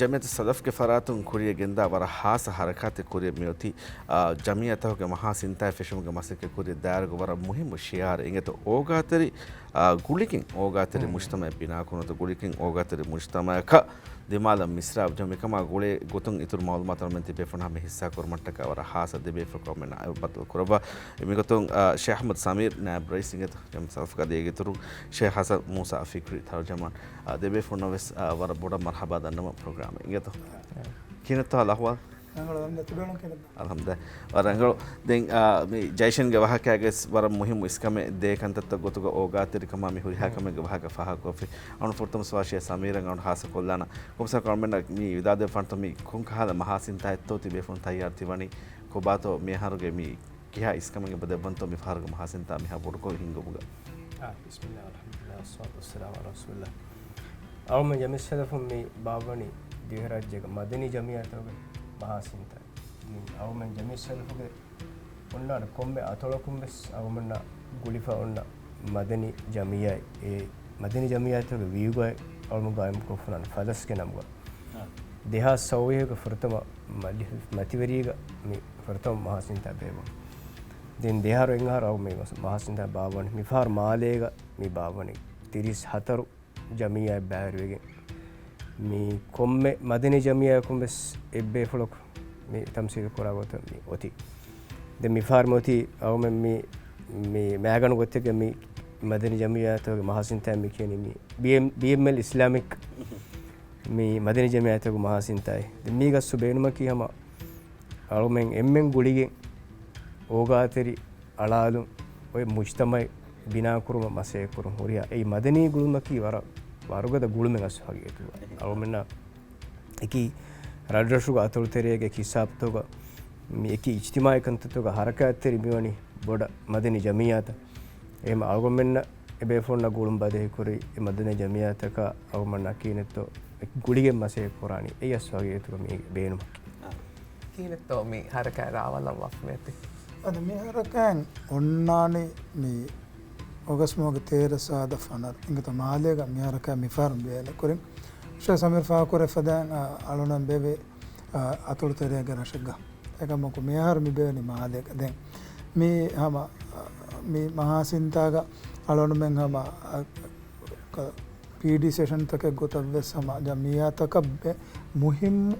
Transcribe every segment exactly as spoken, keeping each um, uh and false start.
ޖަމިއްޔަތު ސަލަފްގެ ފަރާތުން ކުރިޔަށް ގެންދާ ވަރަށް ހާއްސަ ހަރަކާތެއް ކުރިޔަށް މިއޮތީ، އާ، ޖަމިއްޔަތަކުގެ މަހާ ސިންތާއެއް ފެށުމުގެ މަސައްކަތް ކުރިޔަށް ދާއިރުގެ ވަރަށް މުހިއްމު ޝިއާރެއް އިނގޭތޯ. އޯގާތެރި، އާ، ގުޅިގެން އޯގާތެރި މުޖްތަމައެއް ބިނާކުރުންތޯ، ގުޅިގެން އޯގާތެރި މުޖްތަމައަކަށް ދިމާލަށް މިސްރާބު ޖެހުން. މިކަމާ ގުޅޭ ގޮތުން އިތުރު މައުލޫމާތު އަޅަމެން ތިބޭފުޅުން ހަމަ ހިއްސާ ކުރުމަށްޓަކާ ވަރަށް ހާއްސަ ދެބޭފުޅަކު އަޅަމެންނާ ބައްދަލު ކުރައްވާ. މިގޮތުން، އާ، ޝޭޚް އަޙްމަދު ސަމީރު ނާއިބު ރައީސް އިނގޭތޯ ޖަމިއްޔަތު ސަލަފްގެ އަދި އޭގެ އިތުރުން ޝޭޚް ޙަސަން މޫސާ ފިކްރީ ތަރުޖަމާން، އާ، ދެބޭފުޅުންނަށް ވެސް، އާ، ވަރަށް ބޮޑަށް މަރްޙަބާ ދަންނަވަން ޕްރޮގްރާމެއް އިނގޭތޯ. ކިހިނެއްތޯ އަހްވާލު؟ ރަނގަޅު، އަލްޙަމްދުލިއްލާހް. ތިބޭފުޅުން ކިހިނެއްތޯ؟ އަލްޙަމްދުލިއްލާހް. ވަރަށް ރަނގަޅު. ދެން، އާ، މި ޖައިޝަންގެ ވާހަކައިގަސް ވަރަށް މުހިއްމު އިސްކަމެއް ދޭ ކަންތައްތައް ގޮތުގަ އޯގާތެރިކަމާ މި ހުރިހާ ކަމެއްގެ ވާހަކަ ފާހަގަކޮށްފި. އަޅުން ފުރަތަމަ ސުވާލު ޝޭޚް ސަމީރަށް އަޅުން ހާއްސަ ކޮށްލާނަ. ކޮންމެސް އަޅަމެންނަށް މި ވިދާޅުދެއްވާންތޯ މި ކޮން ކަހަލަ މަހާ ސިންތާއެއްތޯ ތިބޭފުޅުން ތައްޔާރު ތިވަނީ؟ ކޮބާތޯ މިއަހަރުގެ މި ކިހާ އިސްކަމެއް އެބަ ދެއްވަންތޯ މި ފަހަރުގެ މަހާ ސިންތާ މިހާ ބޮޑުކޮށް ހިންގުމުގަ؟ އާ، ބިސްމިއްލާހި ވަލްޙަމްދުލިއްލާހި ވައްޞަލާތު ވައްސަލާމު ޢަލާ ރަސޫލިއްލާހް. އަޅުމެން ޖަމިއްޔަތު ސަލަފުން މި ބާއްވަނީ ދިވެހިރާއްޖޭގެ މަދަނީ ޖަމިއްޔަތުގެ މަހާ ސިންތާ. މި އަޅުމެން ޖަމިއްޔަތު ސަލަފުގެ އޮންނާނެ ކޮންމެ އަތޮޅަކުން ވެސް އަޅުމެންނާ ގުޅިފަ އޮންނަ މަދަނީ ޖަމިއްޔާއެއް، އެ މަދަނީ ޖަމިއްޔާތަކުގެ ވިއުގައި އަޅުމެން ގާއިމްކޮށްފަ އޮންނާނެ ފަލަސްގެ ނަމުގަ. އާ. ދެހާސް ސައުވީހުގެ ފުރަތަމަ މަތި-، މަތިވެރީގަ މި ފުރަތަމަ މަހާ ސިންތާ ބޭއްވުނު. ދެން ދެއަހަރު އެއްއަހަރު އަޅު މި މަސް-، މަހާ ސިންތާ ބާއްވަނީ. މިފަހަރު މާލޭގަ މި ބާއްވަނީ ތިރީސް ހަތަރު ޖަމިއްޔާއެއް ބައިވެރިވެގެން، މި ކޮންމެ މަދަނީ ޖަމިއްޔާއަކުން ވެސް އެއްބޭފުޅަކު މި ތަމްސީލު ކުރާ ގޮތަށް މި އޮތީ. ދެން މިފަހަރު މި އޮތީ އަޅުމެން މި، މި މައިގަނޑު ގޮތެއްގަ މި މަދަނީ ޖަމިއްޔާތަކުގެ މަހާ ސިންތާ މި ކިޔަނީ މި ބީއެމް-، ބީއެމްއެލް އިސްލާމިކް މި މަދަނީ ޖަމިއްޔާތަކުގެ މަހާ ސިންތާއޭ. ދެން މީގެ އަސްލު ބޭނުމަކީ ހަމަ އަޅުމެން އެންމެން ގުޅިގެން އޯގާތެރި އަޅާލުން އޮތް މުޖްތަމައެއް ބިނާކުރުމަށް މަސައްކަތްކުރުން ހުރިހާ އެއީ މަދަނީ ގުޅުމަކީ ވަރަށް ވަރުގަދަ ގުޅުމެއް އަސްލު ހަގީގަތުގަ. އަޅުމެންނަށް އެކި ރަށްރަށުގެ އަތޮޅުތެރޭގެ ހިސާބުތަކުގަ މި އެކި އިޖްތިމާޢީ ކަންތައްތަކުގަ ހަރަކާތްތެރި މިވަނީ ބޮޑަށް މަދަނީ ޖަމިއްޔާތައް. އެހެން އަޅުގަނޑުމެންނަށް އެބޭފުޅުންނާ ގުޅުން ބަދަހިކުރި އެ މަދަނީ ޖަމިއްޔާތަކާ އަޅުގަނޑުމެންނާ ކިހިނެއްތޯ ގުޅިގެން މަސައްކަތް ކުރާނީ. އެއީ އަސްލު ހަގީގަތުގަ މީގެ ބޭނުމަކީ. ކިހިނެއްތޯ މި ހަރަކާތް ރާވާލައްވާފަ މިއޮތީ؟ އަދި މި ހަރަކާތް އޮންނާނީ މި އޮގަސްޓް މަހުގެ ތޭރަ ސާދަ ފަނަރަ އިނގޭތޯ މާލޭގަ މި ހަރަކާތް މިފަހަރު ބޭނުން ކުރިން. ޝޭޚް ސަމީރު ފާހަގަކުރެއްވި ފަދައިން، އަ، އަޅުނަން ބޭއްވި، އަ، އަތޮޅު ތެރޭގެ ރަށެއްގަ. އެކަމަކު މިއަހަރު މި ބޭނުނީ މާލޭގަ. ދެން މި ހަމަ، އަ، މި މަހާ ސިންތާގަ އަޅުނަމެން ހަމަ، އަ، ކަ-، ޕީޑީ ސެޝަންތަކެއް ގޮތަށް ވެސް ހަމަ ޖަމިއްޔާތަކަށް ބެ-، މުހިއްމު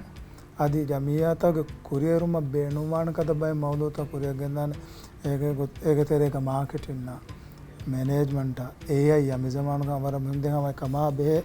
އަދި ޖަމިއްޔާތަކުގެ ކުރިއެރުމަށް ބޭނުންވާނެ ކަދަ ބައެއް މައުޟޫޢުތައް ކުރިއަށް ގެންދާނެ. އޭގެ ގޮތް-، އޭގެ ތެރޭގަ މާކެޓިންއާ، މެނޭޖްމަންޓާ، އޭއައިއާ މި ޒަމާނުގަ ވަރަށް މުހިންމު. ދެން ހަމަ ކަމާ ބެހޭ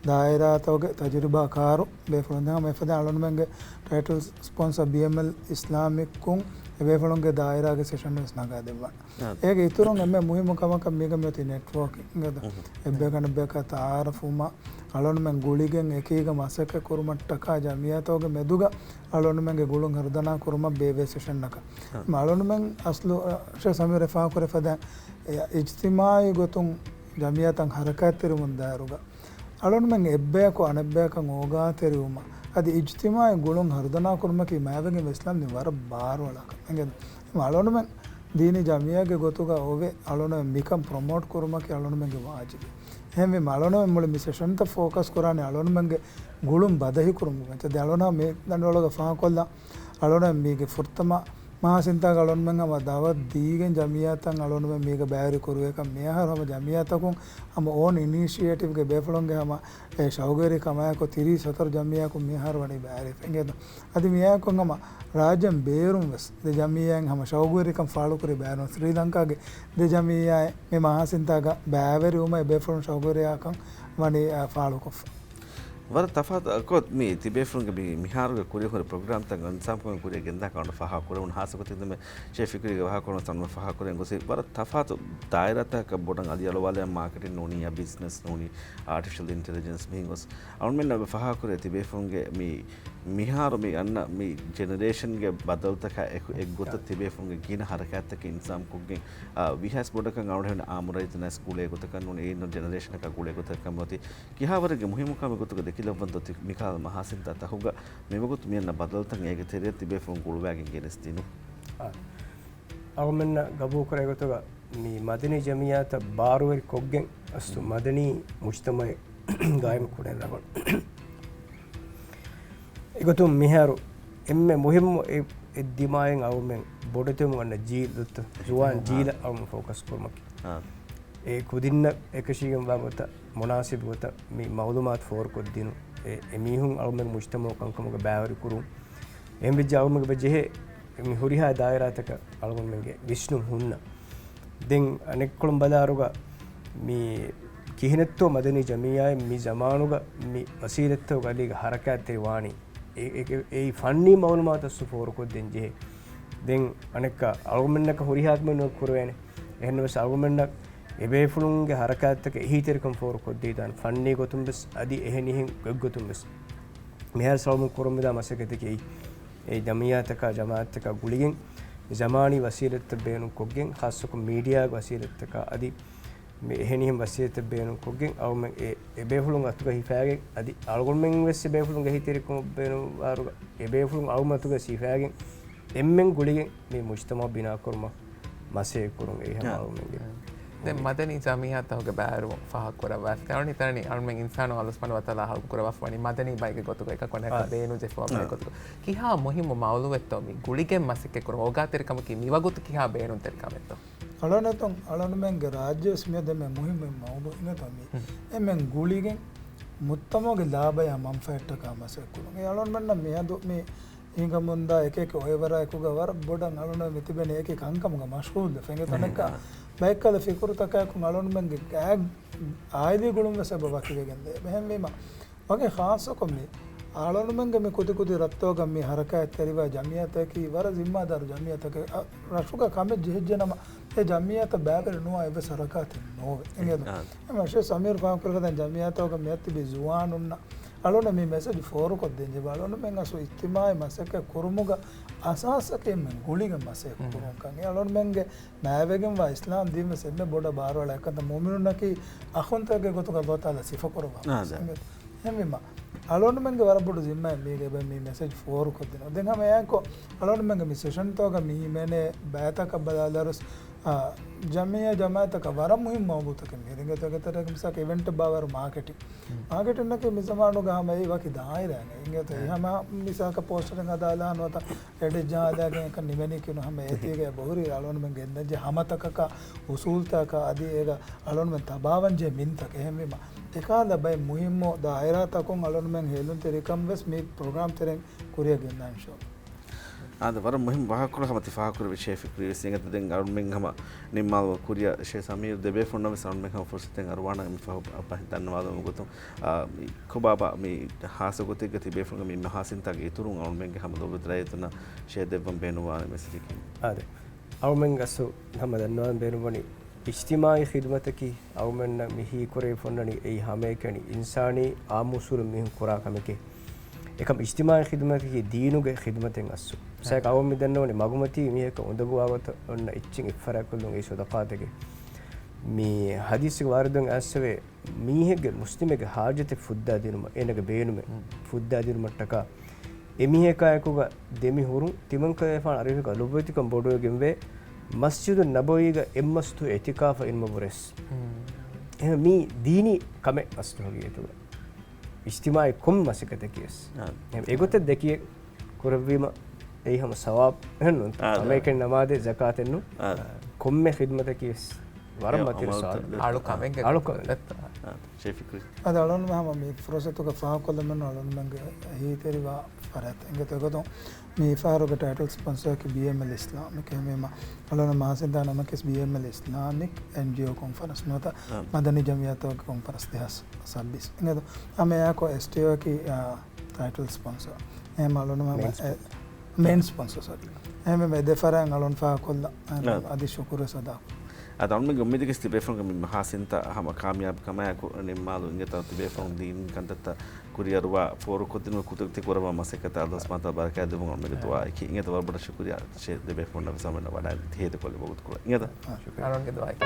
ދާއިރާތަކުގެ ތަޖުރިބާ ކާރު ބޭފުޅުން ދެން ހަމަ އެފަދަ އަޅުންމެންގެ ޓައިޓަލް ސްޕޮންސަ ބީއެމްއެލް އިސްލާމިކުން އެބޭފުޅުންގެ ދާއިރާގެ ސެޝަން ވެސް ނަގާ ދެއްވާނެ. އާ. އޭގެ އިތުރުން އެންމެ މުހިއްމު ކަމަކަށް މީގަ މިއޮތީ ނެޓްވޯކިން. އިނގޭތޯ؟ އެއްބަޔަކަށް އަނެއްބަޔަކާ ތައާރަފްވުމަށް އަޅުންމެން ގުޅިގެން އެކީގަ މަސައްކަތް ކުރުމަށްޓަކާ ޖަމިއްޔާތަކުގެ މެދުގަ އަޅުންމެންގެ ގުޅުން ހަރުދަނާ ކުރުމަށް ބޭއްވޭ ސެޝަންއަކަށް. އާ. މަ އަޅުންމެން އަސްލު، އަ، ޝޭޚް ސަމީރު ފާހަގަކުރެއްވި ފަދައިން އިޖްތިމާޢީ ގޮތުން ޖަމިއްޔާތައް ހަރަކާތްތެރިވުމުން ދާއިރުގަ އަޅުންމެން އެއްބަޔަކު އަނެއްބަޔަކަށް އޯގާތެރިވުމަށް އަދި އިޖްތިމާޢީ ގުޅުން ހަރުދަނާ ކުރުމަކީ މާތްވެގެން އިސްލާމް ދީން ވަރަށް ބާރުއަޅާ ކަމެއް. އެނގޭތޯ؟ އަޅުންމެން ދީނީ ޖަމިއްޔާގެ ގޮތުގަ އޮވެ އަޅުންމެން މިކަން ޕްރޮމޯޓް ކުރުމަކީ އަޅުންމެންގެ ވާޖިބެއް. އެހެންވީމަ އަޅުންމެން މުޅި މި ސެޝަންތައް ފޯކަސް ކުރާނީ އަޅުންމެންގެ ގުޅުން ބަދަހި ކުރުމުގެ މައްޗަށް. ދެން އަޅުން މި ދަނޑުއަޅުގަ ފާހަގަކޮށްލާ އަޅުން މީގެ ފުރަތަމަ މަހާ ސިންތާގަ އަޅުންމެން ހަމަ ދައުވަތު ދީގެން ޖަމިއްޔާތައް އަޅުންމެން މީގަ ބައިވެރި ކުރުވޭކަން މިއަހަރު ހަމަ ޖަމިއްޔާތަކުން ހަމަ އޯން އިނީޝިއޭޓިވްގެ ބޭފުޅުންގެ ހަމަ އެ ޝައުގުވެރިކަމާއެކު ތިރީސް ހަތަރު ޖަމިއްޔާއަކުން މިއަހަރު ވަނީ ބައިވެރިވެފަ. އިނގޭތޯ؟ އަދި މިއާއެކު ހަމަ ރާއްޖޭން ބޭރުން ވެސް ދެ ޖަމިއްޔާއިން ހަމަ ޝައުގުވެރިކަން ފާޅުކުރި ބައިވެރިވުން. ސްރީލަންކާގެ ދެ ޖަމިއްޔާއެއް މި މަހާ ސިންތާގަ ބައިވެރިވުމަށް އެ ބޭފުޅުން ޝައުގުވެރިވާކަން ވަނީ، އާ، ފާޅުކޮށްފަ. ވަރަށް ތަފާތު އަ، ކޮށް މި ތިބޭފުޅުންގެ މި، މިހާރުގެ ކުރިއަށް ހުރި ޕްރޮގްރާމްތައް އިންސާންކޮށް ކުރިއަށް ގެންދާކަން ފާހަގަ ކުރެވުނު. ހާއްސަ ގޮތެއް ދެމެ ޝޭޚް ފިކްރީގެ ވާހަކަ ކުރުން ތަންވަ ފާހަގަ ކުރެން ގޮސް ވަރަށް ތަފާތު ދާއިރާތަކަށް ބޮޑަށް އަލިއަޅުވާލާ މާކެޓިން ނޫނީ ޔާ ބިޒްނަސް ނޫނީ އާޓިފިޝަލް އިންޓެލިޖެންސް މިހިން ގޮސް އަޅުމެންނަށް ފާހަގަ ކުރޭ ތިބޭފުޅުންގެ މި މިހާރު މި އަންނަ މި ޖެނެރޭޝަންގެ ބަދަލުތަކާ އެކު، އެއްގޮތަށް ތިބޭފުޅުންގެ ގިނަ ހަރަކާތްތަކެއް އިންސާންކޮށްގެން، އާ، ވީހާވެސް ބޮޑަކަށް އަޅުގަނޑުމެން އާއްމު ރައްޔިތުންނަށް ގުޅޭ ގޮތަކަށް ނޫނީ އެއްނު ޖެނެރޭޝަނަކާ ގުޅޭ ގޮތަކަށް މިއޮތީ. ކިހާވަރެއްގެ މުހިއްމުކަމެއް ގޮތުގަ ދެކިލައްވަންތޯ ތި މިކަހަލަ މަހާސިންތާ ތަކުގަ މިވަގުތު މިއަންނަ ބަދަލުތައް އޭގެ ތެރެއަށް ތިބޭފުޅުން ގުޅުވާގެން ގެނެސްދިނުން؟ އާ. އަޅުމެންނަށް ގަބޫލުކުރޭ ގޮތުގަ މި މަދަނީ ޖަމިއްޔާތައް ބާރުވެރި ކޮށްގެން އަސްލު މަދަނީ މުޖްތަމައެއް ގާއިމު ކުރަން ރަނގަޅު. އެގޮތުން މިހާރު އެންމެ މުހިއްމު އެ، އެ ދިމާއަށް އަޅުމެން ބޮޑެތިވަމުން އަންނަ ޖީލުތައް، ޒުވާން ޖީލަށް އަޅުމެން ފޯކަސް ކުރުމަކީ. އާ. އެ ކުދިންނަށް އެކަށީގެންވާ ގޮތަށް، މުނާސިބު ގޮތަށް މި މައުލޫމާތު ފޯރުކޮށްދިނުން. އެ، އެ މީހުން އަޅުމެން މުޖްތަމަޢު ކަންކަމުގަ ބައިވެރި ކުރުން. އެހެންވެއްޖެ އަޅުމެންގެ ޖެހޭ މި ހުރިހާ ދާއިރާތަކަށް އަޅުގަނޑުމެންގެ ވިސްނުން ހުންނަ. ދެން އަނެއްކޮޅުން ބަލާއިރުގަ މި ކިހިނެއްތޯ މަދަނީ ޖަމިއްޔާއެއް މި ޒަމާނުގަ މި ވަސީލަތްތަކުގެ އަލީގަ ހަރަކާތްތެރި ވާނީ. އެ، އެ، އެ، އެއީ ފަންނީ މައުލޫމާތު އަސްލު ފޯރުކޮށްދޭން ޖެހޭ. ދެން އަނެއްކާ އަޅުގަނޑަކަށް ހުރިހާ ކަމެއް ނުކުރެވޭނެ. އެހެންނަމަވެސް އަޅުގަނޑަށް އެބޭފުޅުންގެ ހަރަކާތްތަކަށް އެހީތެރިކަން ފޯރުކޮށްދީދާނެ ފަންނީ ގޮތުން ވެސް އަދި އެހެނިހެން ގޮތްގޮތުން ވެސް. މިހާރު ސަލާމު ކުރަމުންދާ މަސައްކަތަކީ އެއީ ޖަމިއްޔާތަކާ ޖަމާއަތްތަކާ ގުޅިގެން ޒަމާނީ ވަސީލަތްތައް ބޭނުންކޮށްގެން، ޚާއްޞަކޮށް މީޑިއާގެ ވަސީލަތްތަކާ އަދި މި އެހެނިހެން ވަސީލަތްތައް ބޭނުންކޮށްގެން އަޅުމެން އެ، އެބޭފުޅުން އަތުގަ ހިފާގެން އަދި އަޅުގަނޑުމެން ވެސް އެބޭފުޅުންގެ އެހީތެރިކަމަށް ބޭނުންވާއިރުގަ އެބޭފުޅުން އަޅުމެން އަތުގަ ހިފާގެން އެންމެން ގުޅިގެން މި މުޖްތަމަޢު ބިނާކުރުމަށް މަސައްކަތް ކުރުން އެއީ ހަމަ އާ. އަޅުމެންގެ. ދެން މަދަނީ ޖަމިއްޔާތަކުގެ ބައިވެރިވުން ފާހަގަކުރައްވާފަ. އަޅުގަނޑު ހިތަނީ އަޅުމެން އިންސާނު އަﷲ ސުބްޙާނަހޫ ވަތަޢާލާ ހަލްޤު ކުރައްވާފަވަނީ މަދަނީ ބައެއްގެ ގޮތުގަ އެކަކު އަނެކަކަށް އާ. ބޭނުންޖެހިފައިވާ އާ. ބައެއްގެ ގޮތުގަ. ކިހާ މުހިއްމު މައުޟޫޢެއްތޯ މި ގުޅިގެން މަސައްކަތް ކުރުން؟ އޯގާތެރިކަމަކީ މިވަގުތު ކިހާ ބޭނުންތެރި ކަމެއްތޯ؟ އަޅުގަނޑު ހިތަނީ އަޅުގަނޑުމެންގެ ރާއްޖެ ވެސް މިއަދު އެންމެ މުހިއްމު މައުޟޫޢެއް އިނގޭތޯ މީ. ހުން. އެންމެން ގުޅިގެން މުޖްތަމަޢުގެ ލާބަޔާ މަންފާއަށްޓަކާ މަސައްކަތް ކުރުން. އެ އަޅުގަނޑުމެންނަށް މިއަދު މި ހިނގަމުންދާ އެކި އެކި އޮއެވަރާއެކުގަ ވަރަށް ބޮޑަށް އަޅުގަނޑު މިތިބެނީ އެކި ކަންކަމުގަ މަޝްޣޫލްވެފަ. އެނގޭތޯ އަނެއްކާ ބައެއްކަލަ ފިކުރުތަކާއެކު އަޅުގަނޑުމެންގެ ގާތް އާއިލީ ގުޅުން ވެސް އެބަ ވަކިވެގެންދޭ. އެހެންވީމަ ވަކި ޚާއްޞަކޮށް މި އަޅުގަނޑުމެންގެ މި ކުދިކުދި ރަށްތަކުގަ މި ހަރަކާތްތެރިވާ ޖަމިއްޔާތަކީ ވަރަށް ޒިންމާދާރު ޖަމިއްޔާތަކެއް. އަ، ރަށުގަ ކަމެއް ޖެހިއްޖެނަމަ އެ ޖަމިއްޔާތަކާ ބައިވެރި ނުވާ އެއްވެސް ހަރަކާތެއް ނޯވޭ. އެނގޭތޯ؟ އާ. އެމަ ޝޭޚް ސަމީރު ފާހަގަކުރެއްވި ގޮތަށް ޖަމިއްޔާތަކުގަ މިއަތް ތިބި ޒުވާނުންނަށް އަޅުގަނޑު މި މެސެޖް ފޯރުކޮށްދޭން ޖެހިއްޖެ. އަޅުގަނޑުމެން އަސްލު އިޖްތިމާޢީ މަސައްކަތް ކުރުމުގަ އަސާސަކީ އެންމެން ގުޅިގެން މަސައްކަތް ކުރުންކަން. އެ އަޅުގަނޑުމެންގެ މާތްވެގެންވާ އިސްލާމް ދީން ވެސް އެންމެ ބޮޑަށް ބާރުއަޅާ އެކަންތައް. މުއުމިނުންނަކީ އަޚުންތަކެއްގެ ގޮތުގަ އަﷲ ތަޢާލާ ސިފަކުރައްވާ. އާ، ދެ. އެހެންވީމަ އަޅުގަނޑުމެންގެ ވަރަށް ބޮޑު ޒިންމާއެއް މީގެ އެބަ މި މެސެޖް ފޯރުކޮށްދިނުން. ދެން ހަމަ އެއާއެކު އަޅުގަނޑުމެންގެ މި ސެޝަންތަކުގަ މި ހިމެނޭ ބައިތަކަށް ބަލާލާރުސް، އާ، ޖަމިއްޔާ ޖަމާއަތްތަކަށް ވަރަށް މުހިއްމު މައުޟޫޢުތަކެއް މި އިނގޭތޯ. އޭގެ ތެރޭގަ މިސާލަކަށް އިވެންޓެއް ބާއްވާއިރު މާކެޓިން. މާކެޓިންއަކީ މި ޒަމާނުގަ ހަމަ އެއީ ވަކި ދާއިރާއެއް އިނގޭތޯ. އެ ހަމަ މިސާލަކަށް ޕޯސްޓަރެއް ހަދާލާ ނުވަތަ އެޑިޓް ޖަހާލާގެން އެކަން ނިމެނީކީ ނޫން. ހަމަ އޭތީގަ އެބަހުރި އަޅުގަނޑުމެން ގެންދަންޖެހޭ ހަމަތަކަކާ އުސޫލްތަކާ އަދި އޭގަ އަޅުގަނޑުމެން ތަބާވަންޖެހޭ މިންތަކެއް. އެހެންވީމަ އެކަހަލަ ބައެއް މުހިއްމު ދާއިރާތަކުން އަޅުގަނޑުމެން ހޭލުންތެރިކަން ވެސް މި ޕްރޮގްރާމް ތެރެއިން ކުރިއަށް ގެންދާނެ އިންޝާﷲ. އާދެ، ވަރަށް މުހިއްމު ވާހަކަކޮޅެއް ހަމަ ތި ފާހަގަކުރެއްވި ޝޭޚް ފިކްރީ ވެސް އިނގޭތޯ. ދެން އަޅުގަނޑުމެން ހަމަ ނިންމާލުމަށް ކުރިއަށް ޝޭޚް ސަމީރު ދެބޭފުޅުންނަށް ވެސް އަޅުގަނޑުމެން ހަމަ ފުރުސަތެއް އަރުވާނަން މި ފަހު އަ، ދަންނަވާލުމުގެ ގޮތުން، އާ، މި ކޮބާބާ މި ހާއްސަ ގޮތެއްގަ ތިބޭފުޅުންގެ މި މަހާސިންތަކުގެ އިތުރުން އަޅުގަނޑުމެންގެ ހަމަ ލޯބިވެތި ރައްޔިތުންނަށް ޝޭ ދެއްވަން ބޭނުންވާނެ މެސެޖަކީ؟ އާދެ. އަޅުގަނޑުމެން އަސްލު ހަމަ ދަންނަވާން ބޭނުންވަނީ އިޖްތިމާޢީ ޚިދުމަތަކީ އަޅުގަނޑުމެންނަށް މި ހީކުރެވިފަ އޮންނަނީ އެއީ ހަމައެކަނި އިންސާނީ އާއްމު އުސޫލުން މީހުން ކުރާ ކަމެކޭ. އެކަމް އިޖްތިމާޢީ ޚިދުމަތަކީ ދީނުގެ ޚިދުމަތެއް އަސްލު. މިސާލަކަށް އަޅުގަނޑު މި ދަންނަވަނީ މަގުމަތީ މީހަކަށް އުނދަގޫވާ ގޮތަށް އޮންނަ އެއްޗެއް އިއްފަރާތްކޮށްލުން އެއީ ޞަދަޤާތެކޭ. މި ޙަދީޘްގެ ވާރިދުވެގެން އައިސްފަވޭ، މީހެއްގެ މުސްލިމެއްގެ ޙާޖަތެއް ފުއްދާދިނުމަށް، އޭނަގެ ބޭނުމެއް ހުން. ފުއްދާދިނުމަށްޓަކާ، އެމީހަކާއެކުގަ ދެމި ހުރުން، ތިމަންކަލޭފާނު އަރިހުގަ ލޮބުވެތިކަން ބޮޑުވެގެންވޭ، މަސްޖިދުއް ނަބަވީގަ އެއްމަސްތު އިޢްތިކާފަށް އިނުމަށްވުރެސް. ހުން. އެހެން މީ ދީނީ ކަމެއް އަސްލު ހަގީގަތުގަ. އިޖްތިމާޢީ ކޮން މަސައްކަތަކީވެސް. އާ. އެހެން އެގޮތަށް ދެކިޔެ ކުރެއްވީމަ، އެއީ ހަމަ ސަވާބު އެހެންނުން. އާ، ހަމައެކަނި ނަމާދެއް ޒަކާތެއްނު. އާ. ކޮންމެ ޚިދުމަތަކީވެސް ވަރަށް އެ، މަތިވެރި އަމަލުތައް ސުވާލެއް. އަޅުކަމެއް. އަޅުކަމެއް. އާ، ޝޭޚް ފިކްރީ. އަދި އަޅުގަނޑު ހަމަ މި ފުރުސަތުގަ ފާހަގަކޮށްލަމެއްނު އަޅުގަނޑުމެންގެ އެހީތެރިވާ ފަރާތް. އިނގޭތޯ އެގޮތުން މި ފަހަރުގެ ޓައިޓަލް ސްޕޮންސަރަކީ ބީއެމްއެލް އިސްލާމިކް. އެހެންވީމަ އަޅުގަނޑު މަހާސިންތާ ނަމަކީވެސް ބީއެމްއެލް އިސްލާމިކް އެންޖީއޯ ކޮންފަރެންސް ނުވަތަ އާ. މަދަނީ ޖަމިއްޔާތަކުގެ ކޮންފަރެންސް ދެހާސް ސައްބީސް. އިނގޭތޯ ހަމަ އެއާއެކު އެސްޓީއޯއަކީ، އާ، ޓައިޓަލް ސްޕޮންސަރ. އެހެން އަޅުގަނޑު ހަމަ މެއިން އެ، ސްޕޮންސަރ. މެއިން ސްޕޮންސަރ، ސޮރީ. އެހެންވީމަ އެ ދެ ފަރާތް އަޅުގަނޑު ފާހަގަކޮށްލަން. އާ. އަދި ޝުކުރުވެސް އަދާކުރަން. އަދި އަޅުގަނޑުމެންގެ އުއްމީދަކީ ތިބޭފުޅުންގެ މި މަހާސިންތައް ހަމަ ކާމިޔާބު ކަމާއެކު ނިންމާލުން އިނގޭތޯ ތިބޭފުޅުން ދީނީ ކަންތައްތައް ކުރިއަރުވާ ފޯރުކޮށްދިނުމަށް ކުދިކުދި ކުރައްވާ މަސައްކަތަށް އަﷲ ސުބްޙާނަހޫ ވަތަޢާލާ ބަރަކާތް ދެއްވުން އަޅުގަނޑުމެންގެ ދުޢާއަކީ. އިނގޭތޯ ވަރަށް ބޮޑަށް ޝުކުރިއްޔާ ޝޭޚް ދެބޭފުޅުންނަށް ވެސް އަޅުގަނޑުމެންނަށް ވަޑައިގަތީ ހޭދަކޮށްލި ވަގުތު ކުރަން. އިނގޭތޯ؟ ޝުކުރިއްޔާ. އަޅުގަނޑުގެ ދުޢާއަކީ.